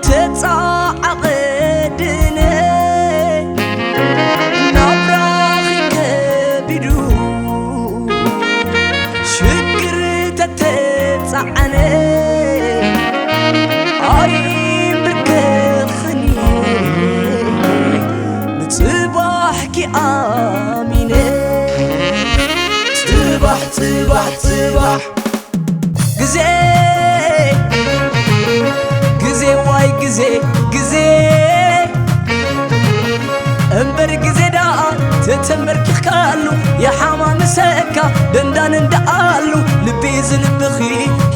ተጻዓቐ ድነ ናብራኺ ከቢዱ ሽግር ተተጻዕነ ኣይምርከኽን ንጽባሕኪ ኣሚነ ጽባሕ ጽባሕ ጽባሕ ግዜ ግዜ ዋይ ግዜ ግዜ እምበር ግዜ ደኣ ተተንበርኪኽካሉ የሓማምሰካ ደንዳን እንደኣሉ ልቢ ዝልብኺ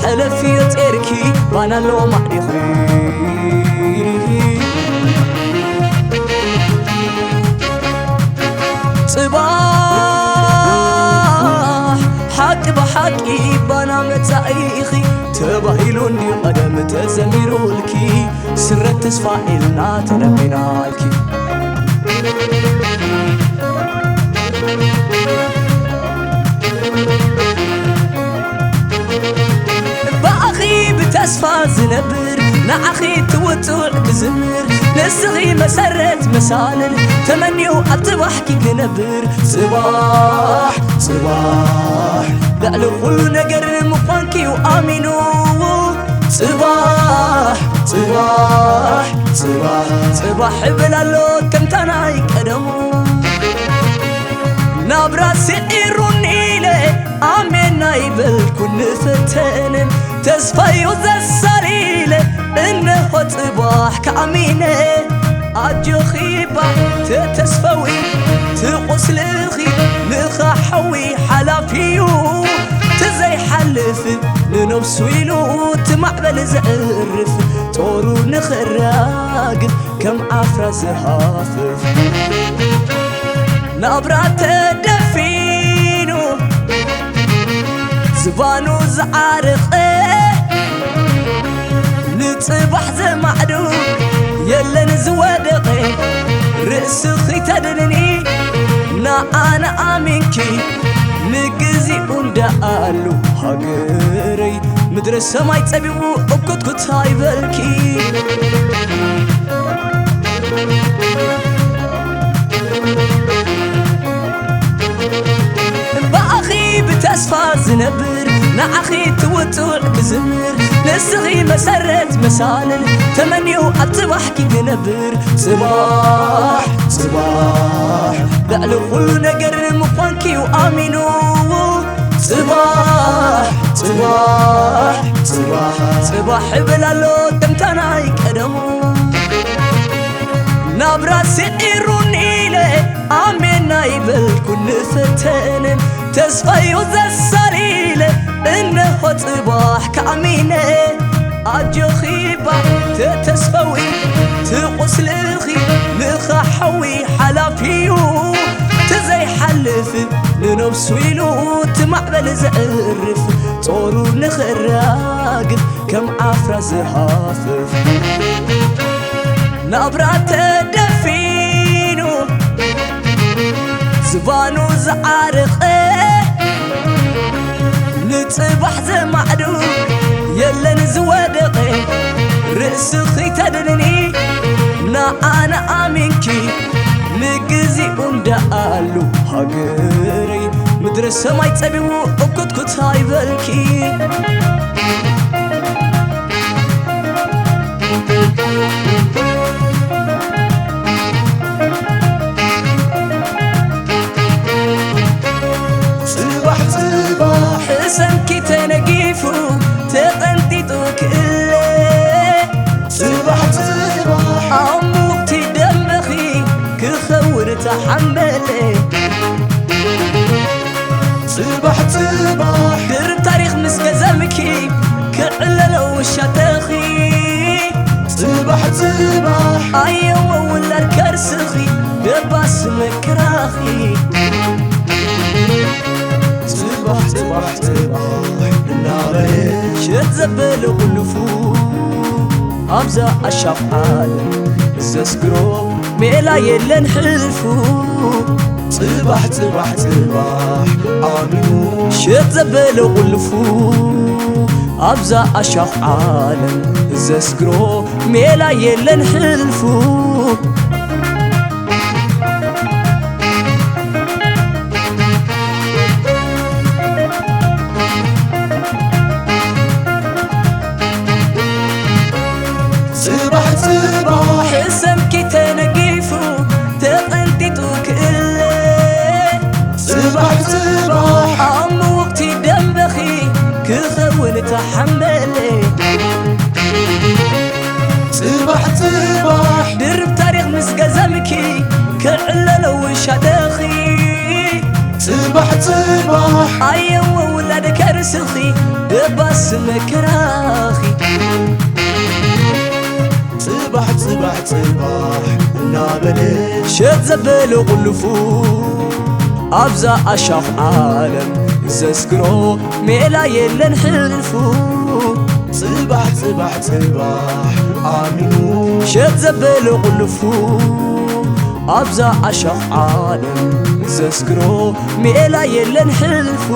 ሕለፍዮ ጼርኪ ባና ኣለዎ ማዕዲኺ ጽባሕ ሓቂ ብሓቂ ባና መጻኢኺ ተባሂሉ እንድዩ ቀደም ተዘሚሩልኪ ስረት ተስፋ ኢልና ተነቢናልኪ ብኣኺ ብተስፋ ዝነብር ንዓኺ ትውጹዕ ክዝምር ንስኺ መሰረት መሳልል ተመንዩ ኣብ ጽባሕኪ ክነብር ጽባሕ ጽባሕ ልዕሊ ኩሉ ነገር ምዃንኪ እዩ ኣሚኑ ጽባሕ ጽባሕ ጽባሕ ጽባሕ እብል ኣሎ ከምታ ናይ ቀደሙ ናብራ ስዒሩኒ ኢለ ኣሜን ኣይበልኩ ንፈተነ ተስፋዩ ዘሳሊለ እነሆ ጽባሕ ከኣሚነ ኣጆኺ እባ ተተስፈዊ ትቑስልኺ ንኻሓዊ ሓላፊዩ ትዘይሓልፍ ንነፍሱ ኢሉ ትማዕበል ዘዕርፍ ጦሩ ንኽራግፍ ከም ዓፍራ ዝሃፍፍ ናብራ ተደፊኑ ዝባኑ ዝዓረቐ ንጽባሕ ዘማዕዱ የለን ዝወደቐ ርእስኺ ተድንኒ ንኣነ ኣሚንኪ ንግዚኡ እንዳኣሉ ሃገረይ ምድሪ ሰማይ ጸቢቡ እኩትኩት ኣይበልኪ ብኣኺ ብተስፋ ዝነብር ንዓኺ ትውጹዕ ክዝምር ንስኺ መሰረት መሳልል ተመንዩ ኣብ ጽባሕኪ ክነብር ጽባሕ ጽባሕ ልዕሊ ኩሉ ነገር ምዃንኪ እዩ ኣሚኑ ጽባሕ ጽባሕ ጽባሕ ጽባሕ እብል ኣሎ ከምታ ናይ ቀደሙ ናብራ ስዒሩኒ ኢለ ኣሜን ኣይበልኩ ንፈተነ ተስፋዩ ዘሳሊለ እነሆ ጽባሕ ከኣሚነ ኣጆኺ እባ ተተስፈዊ ትቑስልኺ ንኻሓዊ ሓላፊዩ ትዘይሓልፍ ንነብሱ ኢሉ ትማዕበል ዘዕርፍ ጾሩ ንኽራግፍ ከም ዓፍራ ዝሃፍፍ ናብራ ተደፊኑ ዝባኑ ዝዓረቐ ንጽባሕ ዘማዕዱ የለን ዝወደቐ ርእስኺ ተድንኒ ንኣነ ኣሚንኪ ንግዚኡ እንዳኣሉ ሃገረይ ምድሪ ሰማይ ጸቢቡ እኩትኩት ኣይበልኪ ጽባሕ ጽባሕ ሕሰምኪ ተነጊፉ ተቐንጢጡ ክእለ ጽባሕ ጽባሕ ኣብ ሙቕቲ ደምበኺ ክኸውን ተሓምበለ ጽባሕ ጽባሕ ድርብ ታሪኽ ምስ ገዘምኪ ክዕለሎ ውሻተኺ ጽባሕ ጽባሕ ኣየወ ውላድ ከርስኺ ደባስ መክራኺ ጽባሕ ጽባሕ ጽባሕ እናበለ ሸት ዘበለ ቁልፉ ኣብዛ ኣሻቕ ዓለም ዘስግሮ ሜላ የለን ሕልፉ ጽባሕ ጽባሕ ጽባሕ ኣሚኑ ሸት ዘበለ ቁልፉ ኣብዛ ኣሻኽ ዓለም ዘስግሮ ሜላ የለን ሕልፉ። ጽባሕ ጽባሕ ሕሰምኪ ተነጊፉ ተቐንጢጡ ክእለ። ጽባሕ ጽባሕ ኣብ ምውቕቲ ደንበኺ ክኸውን ተሓመለ። ጽባሕ ጽባሕ ድርብ ታሪኽ ምስ ገዘምኪ ክዕለሎ ውሻደኺ። ጽባሕ ጽባሕ ኣየወ ውላድ ከርስኺ ብባስ መከራኺ። ጽባሕ ጽባሕ ጽባሕ እናበለ ሸጥ ዘበለ ቁልፉ ኣብዛ ኣሻኽ ዓለም ዘስግሮ ሜላ የለን ሕልፉ። ጽባሕ ጽባሕ ጽባሕ ኣሚኑ ሸጥ ዘበለ ቁልፉ ኣብዛ ኣሻኽ ዓለም ዘስግሮ ሜላ የለን ሕልፉ።